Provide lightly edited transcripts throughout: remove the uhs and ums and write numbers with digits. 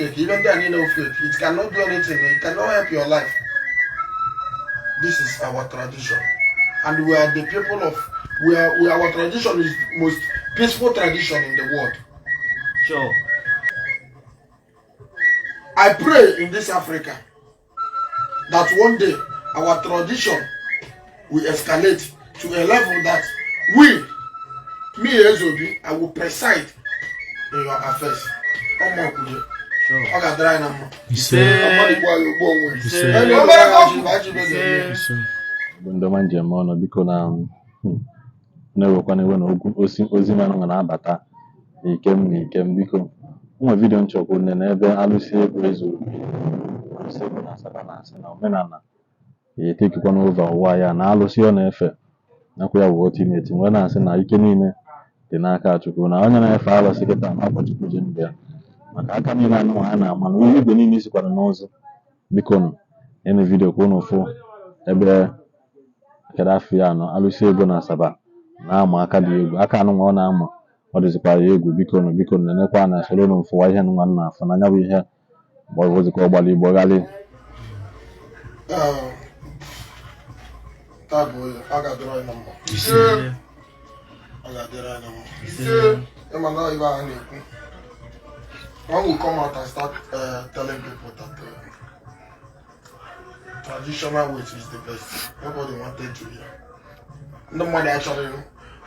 Fake. Ihe ndị a niile wụ fake. It cannot do anything. It cannot help your life. This is our tradition, and we are the people of we are we our tradition is most peaceful tradition in the world. I pray in this Africa that one day our tradition will escalate to a level that we, me Ezeobi, I will preside in your affairs. Ọmọ ọkùnrin, ọ ga-adịrị anyị na mma. Ise. Mmadụ gbuo anyị, ogbuo onwe. Ise. Onye obere ka ọ ji bụ ajọ ibe ga-eme. Ise. Bụ ndị ọma njem ọnụ, biko, na na-ewekwana iwe na okwu ozi ozi manụ na-abata n'ikem n'ikem. Biko, nwe video nchọkwu nne n'ebe alụsị egwu Ezeobi, alụsị egwu na Asaba, na-asị na omenala ya etekikwana ụzọ ụwa ya na alụsị ọ na-efe nakwa ya bụ ultimate. Wee na-asị na ike niile dị n'aka Chukwu, na onye na-efe alụsị kịta na-akwa Chukwu ji ndụ ya, maka aka niile anụnwa ha na-ama na igwe niile sikwana n'ụzọ. Biko nụ, ene video ka unu fụ ebe kedu afọ ya nọ alụsị ego na Asaba na-ama aka dị egwu, aka anụnwa ọ na-ama, ọ dịzikwara ya egwu. Biko nụ, biko nụ, nenekwa na soro nụ mfụwa ihe nụnwa nna afụ na anya bụ ihe gbọgozikwa ọgbara Igbo ghalị. Ee, taa bụ oye, ọ ga-adịrị anyị na mma. Ise. Ọ ga-adịrị anyị na mma. Ise. Ịma na ibe a na-ekwu, when we come out and start telling people that traditional ways is the best, nobody wanted to hear. Ndị mmadụ achọrọ ịnụ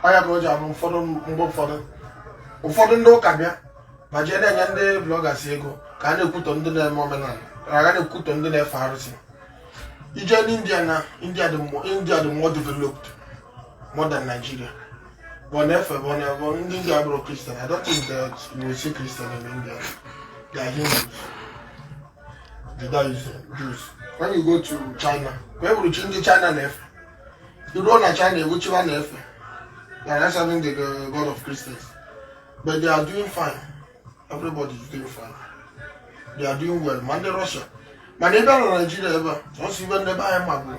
ọnya ka o ji abụ ụfọdụ mgbe ụfọdụ ndị ụka bịa ma jee na-enye ndị bloggers ego ka a na-ekwutọ ndị na-eme omenala, ka a na-ekwutọ ndị na-efe arụsị. Ije n'India, na India dị more developed more than Nigeria, but na-efe but na but ndị India bụrụ Christian. I don't think that you will see Christian in India. They are Hindus, Judaism, Jews. When you go to China, ka e bụrụ chi ndị China na-efe, iruo na China, ewuchiwa na-efe. They are not serving the God of Christians, but they are doing fine. Everybody is doing fine. They are doing well. Ma ndị Russia, mana ebe a na Nigeria ebe a, sọsọ ibe ndị be anyị ma bụ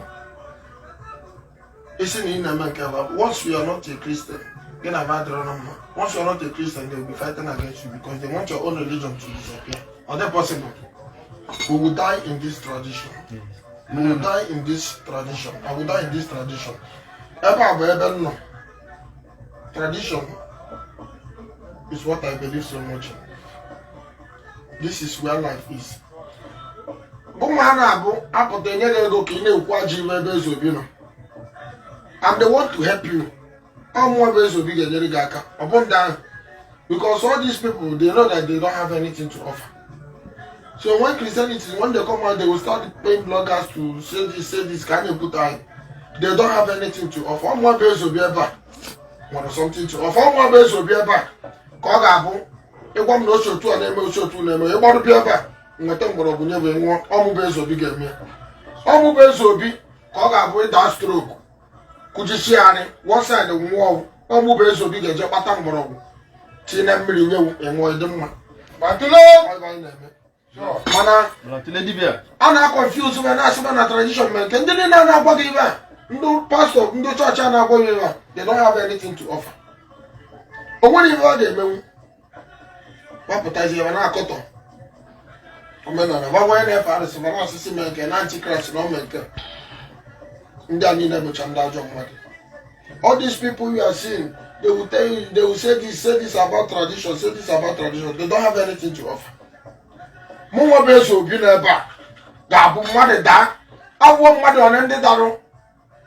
isi na ị na-eme nke bụ once you are not a Christian, gị na ba adịrọ na mma. Once you are not a Christian, they will be fighting against you because they want your own religion to disappear. Are they possible? We will die in this tradition. We will die in this tradition. I will die in this tradition. Ebe a bụ ebe m nọ. Tradition is what I believe so much in. This is where life is. Bụ nwa a na-abụ apụta enye gị ego ka ị na-ekwu ajọ ime ebe Eze Obi nọ. I'm the one to help you. Ọ mụọ bụ Eze Obi ga-enyere gị aka, ọ bụ ndị ahụ, because all these people, they know that they don't have anything to offer. So when Christianity, when they come out, they will start paying bloggers to say this, say this, ka a na-ekwute anyị. They don't have anything to offer. Ọ mụọ bụ Eze Obi ebe a nwere something to offer. Ọ mụọ bụ Eze Obi ebe a ka ọ ga-abụ ịgwa m na oche otu a na-eme, oche otu na-eme, ịgbarụbịa ebe a nweta mgbọrọgwụ nye bụ nwụọ. Ọmụ bụ Eze Obi ga-eme ya. Ọmụ bụ Eze Obi ka ọ ga-abụ ịda stroke kụjisie anyị one side nwụọ. Ọmụ bụ Eze Obi ga-eje kpata mgbọrọgwụ tinye na mmiri nyewu ịṅụọ, ịdị mma. Batụle. Ọ ibe anyị na-eme, mana Batụle dibịa. A na-aconfuse ma na-asịba na tradition ma nke ndị niile a na-agwa gị ibe a, ndị pastọ, ndị chọọchị a na-agwa gị ibe a, they don't have anything to offer. O nwere ibe ọ ga-emenwu wapụtazi ebe na-akọtọ omenala, gwa onye na-efe arụsị, ma na-asịsị mee nke na antichrist na ome nke ndị a niile bụcha ndị ajọ mmadụ. All these people you are seeing, they will tell you, they will say this, say this about tradition, say this about tradition. They don't have anything to offer. Mụ nwa bụ Eze Obi n'ebe a ga-abụ mmadụ daa awụọ mmadụ one ndị darụ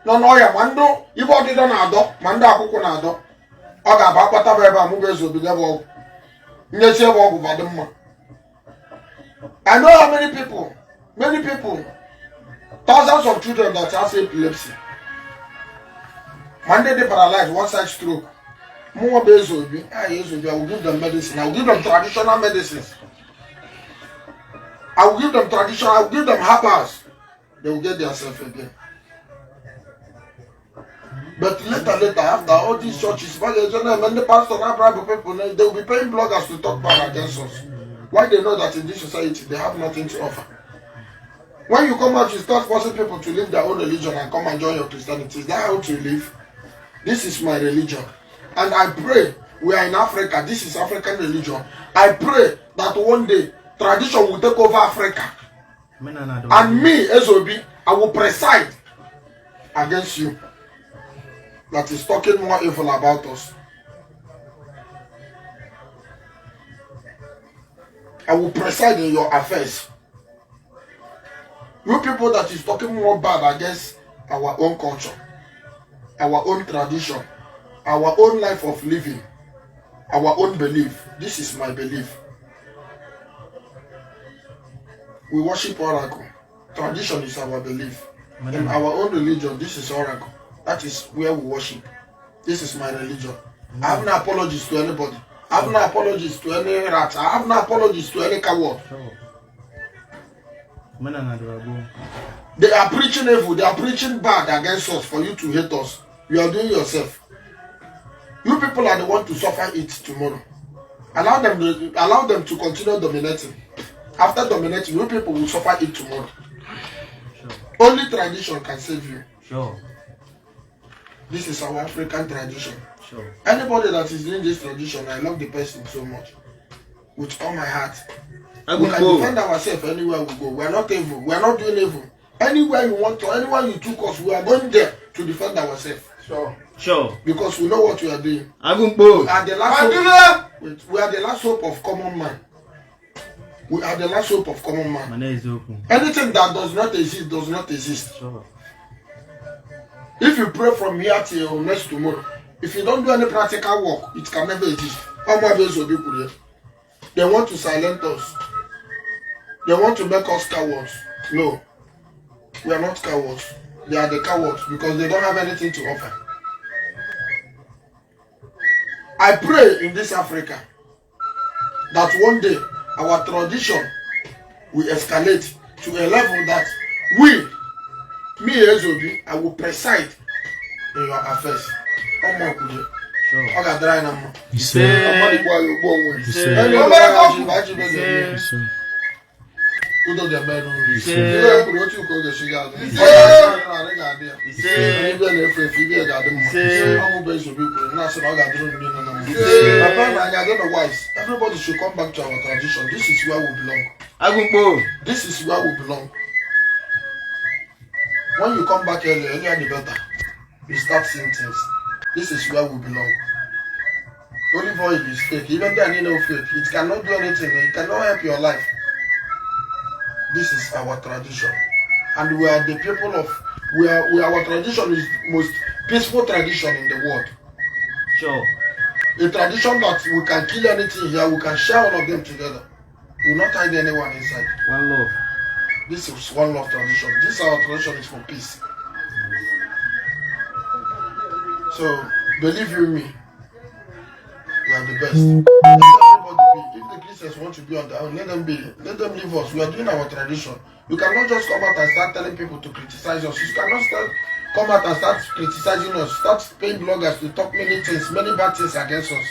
nọ n'ọya, ma ndị ibe ọdịdọ na-adọ, ma ndị akwụkwọ na-adọ, ọ ga-abụ akpataba ebe a, mụ bụ Eze Obi nyebe ọgwụ, nyesi ebe ọgwụ ba dị mma. I know how many people, many people, thousands of children that has epilepsy, ma ndị dị paralyzed, one side stroke. Mụ nwa bụ Eze Obi, I, Eze Obi, I will give them medicine. I will give them traditional medicines. I will give them traditional, I will give them herbals. They will get themselves again. But later, later, after all these churches, and the pastor now bribe people, they will be paying bloggers to talk bad against us. Why? They know that in this society they have nothing to offer. When you come out, you start forcing people to leave their own religion and come and join your Christianity. Is that how to live? This is my religion. And I pray, we are in Africa, this is African religion. I pray that one day Tradition will take over Africa. And me, Ezeobi, I will preside against you that is talking more evil about us. I will preside in your affairs. You people that is talking more bad against our own culture, our own tradition, our own life of living, our own belief. This is my belief. We worship oracle. Tradition is our belief. In our own religion, this is oracle. That is where we worship. This is my religion. I have no apologies to anybody. I have no apologies to any rat. I have no apologies to any coward. They are preaching evil. They are preaching bad against us for you to hate us. You are doing yourself. You people are the one to suffer it tomorrow. Allow them to continue dominating. After dominating, you people will suffer it tomorrow. Sure. Only tradition can save you. Sure. This is our African tradition. Sure. Anybody that is doing this tradition, I love the person so much. With all my heart. We can defend ourselves anywhere we go. We are not evil. We are not doing evil. Anywhere you want to, anywhere you took us, we are going there to defend ourselves. Sure. Sure. Because we know what we are doing. Agumpo. We are the last hope. Wait, we are the last hope of common man. We are the last hope of common man. Anything that does not exist does not exist. Sure. If you pray from here till next tomorrow, if you don't do any practical work, it can never exist. They want to silence us. They want to make us cowards. No, we are not cowards. They are the cowards because they don't have anything to offer. I pray in this Africa that one day our tradition will escalate to a level that we, me Ezeobi, I will preside in your affairs. Sure. Ọ ga-adịrị anyị na mma. Ise. Mmadụ gbuo anyị, ogbuo onwe. Ise. Onye ọbụla ga-achị ibe ga-eme. Ise. Udo ga-eme n'ụlọ. Ise. Ihe e kwuru otu ka ọ ga-esi ga-adị. Ise. Ọ ga-adị ya. Ise. Ibe na-efe efe, ibe ga-adị mma. Ise. Ọ bụ Ezeobi kwuru na-asị na ọ ga-adịrị unu niile na mma. Ise. Papa na anyị adị na wise. Everybody should come back to our tradition. This is where we belong. Agumpo. This is where we belong. When you come back earlier, earlier the better. You start seeing things. This is where we belong. Olive oil is fake. Even though I know fake, it cannot do anything. It cannot help your life. This is our tradition. And we are the people of, we are, we, our tradition is the most peaceful tradition in the world. Sure. A tradition that we can kill anything here, we can share all of them together. We will not hide anyone inside. One love. This is one love tradition. This our tradition is for peace. So believe you me, we are the best. Let everybody be. If the Christians want to be on their own, let them be. Let them leave us. We are doing our tradition. You cannot just come out and start telling people to criticize us. You cannot start come out and start criticizing us. Start paying bloggers to talk many things, many bad things against us,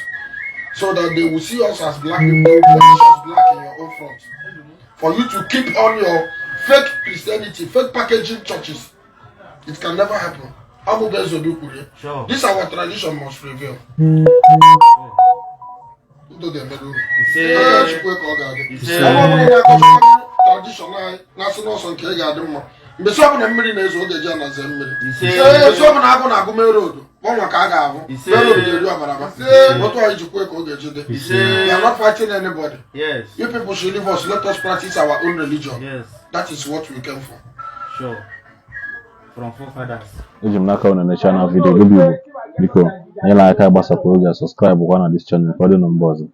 so that they will see us as black people. They will see us black in your own front. For you to keep on your fake Christianity, fake packaging churches, it can never happen. Abu Ezeobi kwuru ya. Sure. This our tradition must prevail. Udo ga-emere unu. Ise. Aka Chukwu ka ọ ga-adị. Ise. Ebe ọ bụla na-akọcha tradition anyị na-asị n'ọsọ nke ị ga-adị mma. Mgbe sị ọbụla mmiri na-ezo, oge ji anaze mmiri. Ise. Ee, sị ọbụla agụ na-agụ main road, gbanwe ka a ga-abụ. Ise. Main road ga-eri ọbara. Ise. Otu anyị jikwa ka ọ ga-eji dị. Ise. We are not fighting anybody. Yes. You people should leave us. Let us practice our own religion. Yes. That is what we came for. Sure. From forefathers. Eji m n'aka unu necha na video gị bụ Igbo. Biko nyela aka gbasapụ ozi a, subscribe kwa na this channel ka ọ dị na mgbe ọzọ.